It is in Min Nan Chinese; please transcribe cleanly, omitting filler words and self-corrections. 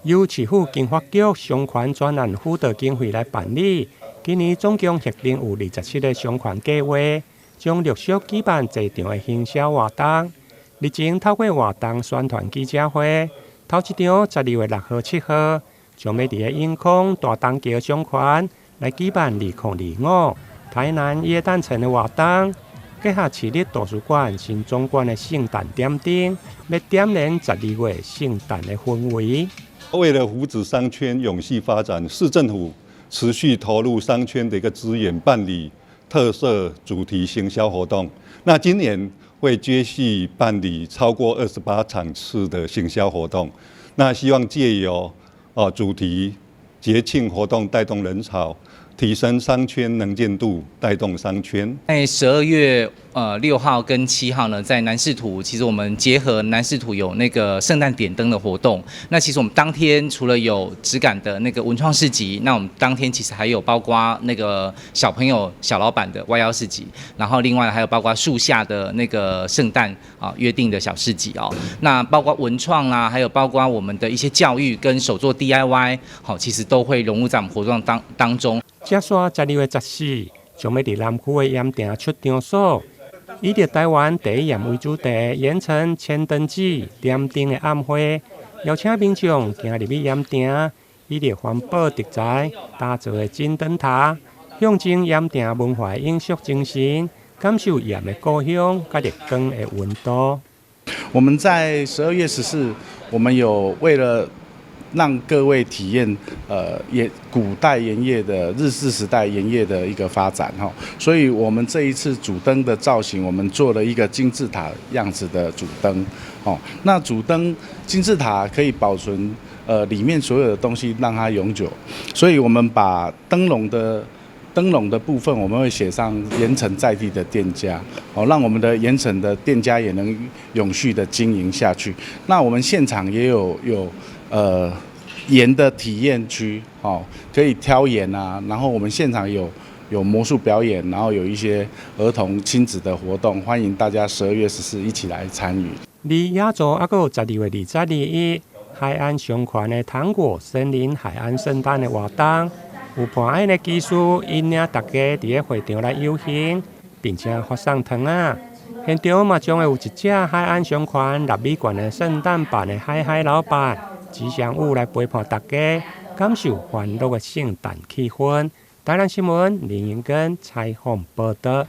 由市府經發局商圈專案輔導經費來辦理。今年總共核定有27個商圈計劃，將陸續舉辦濟場的行銷活動。日前透過活動宣傳記者會，頭一場12月6號、7號，將欲佇个永康大東橋商圈來舉辦2025台南耶誕城的活動，結合市立圖書館新總館的聖誕點燈，欲點燃十二月聖誕的氛圍。為了扶持商圈永續發展，市政府持續投入商圈的一個資源，辦理特色主題行銷活動。那今年會接續辦理超過28場次的行銷活動。那希望借由主題節慶活動帶動人潮，提升商圈能見度，帶動商圈。在12月6號跟7號呢，在南勢塗，其實我們結合南勢塗有那個聖誕點燈的活動。那其實我們當天除了有質感的那個文創市集，那我們當天其實還有包括那個小朋友小老闆的彎腰市集，然後另外還有包括樹下的那個聖誕啊約定的小市集哦。那包括文創啦，還有包括我們的一些教育跟手作 DIY，好，其實都會融入在我們活動當中。接紲12月14，將欲佇南區的鹽埕出場所，以著台灣第一鹽為主題，鹽埕千燈祭點燈的暗會，邀請民眾行入去鹽埕，以著環保題材打造的金燈塔，象徵鹽埕文化的永續精神，感受鹽的故鄉佮日光的溫度。我們在12月14，我們有為了讓各位體驗，古代鹽業的日治時代鹽業的一個發展哈，所以我們這一次主燈的造型，我們做了一個金字塔樣子的主燈，哦，那主燈金字塔可以保存，裡面所有的東西，讓它永久，所以我們把燈籠的部分，我們會寫上鹽埕在地的店家，哦，讓我們的鹽埕的店家也能永續的經營下去。那我們現場也有鹽的體驗區，哦，可以挑鹽啊，然後我們現場有魔術表演，然後有一些兒童親子的活動，歡迎大家12月14一起來參與。而也做猶閣有12月20、21，海岸商圈的糖果森林海岸聖誕的活動，有盤案的技師引領大家佇个會場來遊行，並且發送糖仔。現場嘛將會有一隻海岸商圈納米罐的聖誕版的海海老闆吉祥物來陪伴大家，感受歡樂的聖誕氣氛。台南新聞林英根採訪報導。